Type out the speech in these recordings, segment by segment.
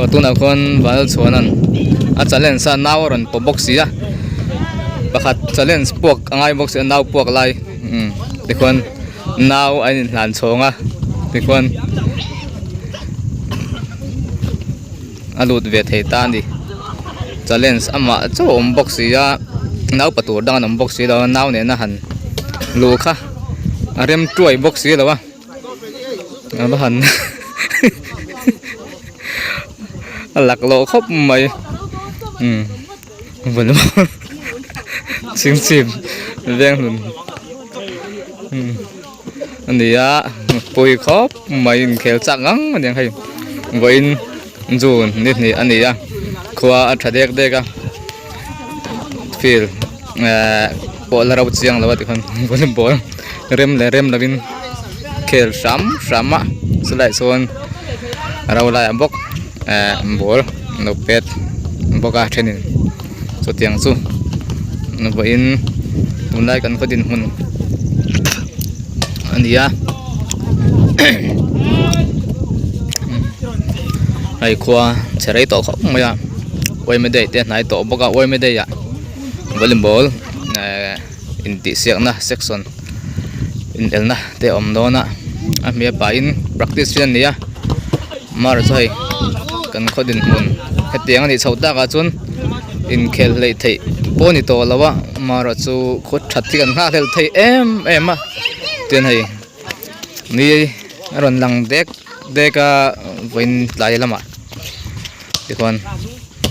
Aw tunah khuan Vanlalchhuana'n a challenge a nau a rawn pawh bawk si a pakhat challenge puak a ngai bawk si a nau puak lai umm tikhuan nau a inhlan chhawng a tikhuan a lut ve thei ta a ni challenge amah chauh a awm bawk si a naupa tur dang an awm bawk si lo a nau nena han luh kha a rem tuai bawk si lo a. A va han a laklawh khawp mai umm volleyball chingchip veng hlun umm a ni a pui khawp mai inkhel chak ngang a niang hei vawiin june ni hnih a ni a khua a tha dek dek a field ehh pawh la ro chiang lo a tikhan volleyball rem leh rem lovin khel hram hram a chulaiah chuan a ro laiah bawk ehh ball an lo pet bawk a thenin chutiang chu vawiin tunlai kan khaw dinhmun a ni a hei khua chhe rei tawh khawp mai a yma day te a hnai tawh bawk a yma day ah volleyball ehh intihsiakna section inelna te a awm dawn a a hmel pahin practice hi a ni a mar chu hei kan khaw dinhmun hetiang a nih chhoh takah chuan inkhel hleih theih pawh a ni tawh lo a amaherawhchu khaw that hi kan nghakhlel thei em em a tin hei ni a rawn lang dek dek a vawiin tlai lamah tikhuan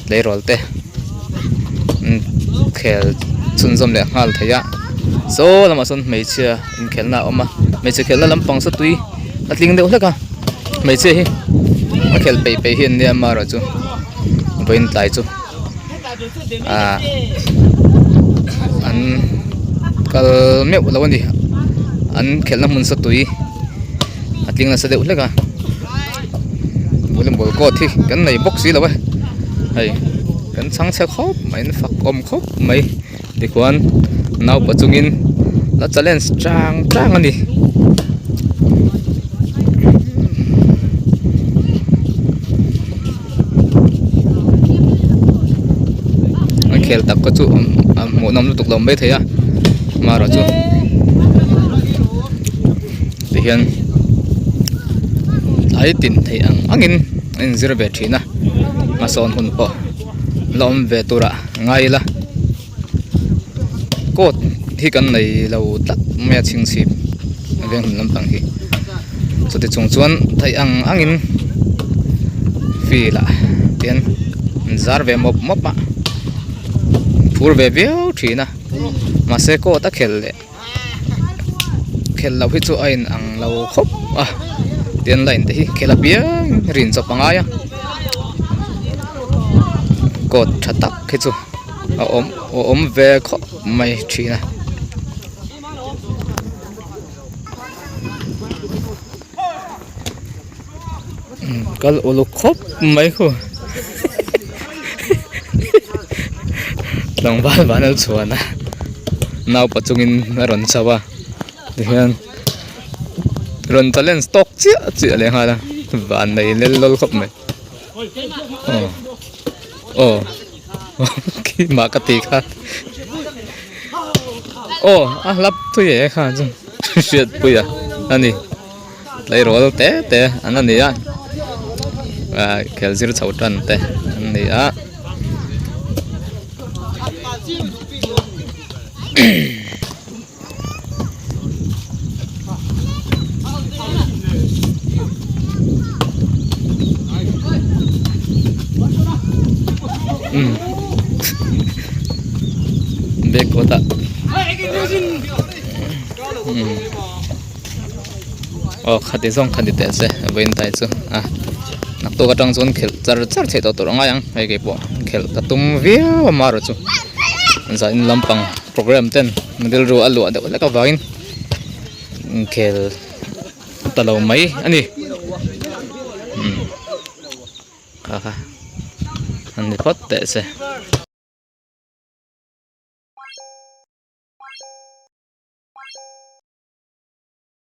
tleirawl te khel chhunzawm leh nghal thei a saw lamah sawn hmeichhia inkhelhna a awm a hmeichhe khelhna lampang saw tui a tling deuh hlek a hmeichhia hi a khel peih peih hi an nia amaherawhchu vawiin tlai chu ahh an kal meuh lo a ni an khelhna hmun saw tui a tling nasa deuh hlek a. Volleyball court hi kan nei bawk si lo e hei kan chhang chhe khawp mai an fak awm khawp mai tikhuan naupa chungin la challenge chang chang a ni. An khel tak kha chu a hmuhnawm lutuk lo maithei a amaherawhchu tihian tlai tin theih ang angin a inzir ve thin a hmasawn hun pawh la awm ve turah ngai ila coat hi kan nei lo tlat mai a chhingchhip veng hnung lampang hi chuti chung chuan theih ang angin field ah hian an zar ve mawp mawp a phur ve viau thin a mahse coat a khel leh. Khelh loh hi chu a in ang lo khawp a tin line te hi khelh apiang rin chawp a ngai a coat tha tak hi chu a awm a awm ve khawp mai thin a. Kal uluk khawp mai khu tlangval van a chhuan a naupa chungin a rawn chho a tihian rawn challenge tawk chiah chiah leh nghal a van nei lel lawl khawp mai aw aw keimah ka ti kha aw a hlap thui e kha chu hriatpui a a ni. Tleirawl te te an la ni a ah khel zir chho tan te an ni a. Bag kawtah aw khati zawng kha ni teh se vawiin tai chu a naktuk atang chuan khelh char char theih tawh tur a ngai ang hei keipawh khelh ka tum viau a marawh chu zanin lampang program ten rilru a luah deuh hlek avangin inkhel ta lo mai a ni umm kha kha an ni phawt teh se.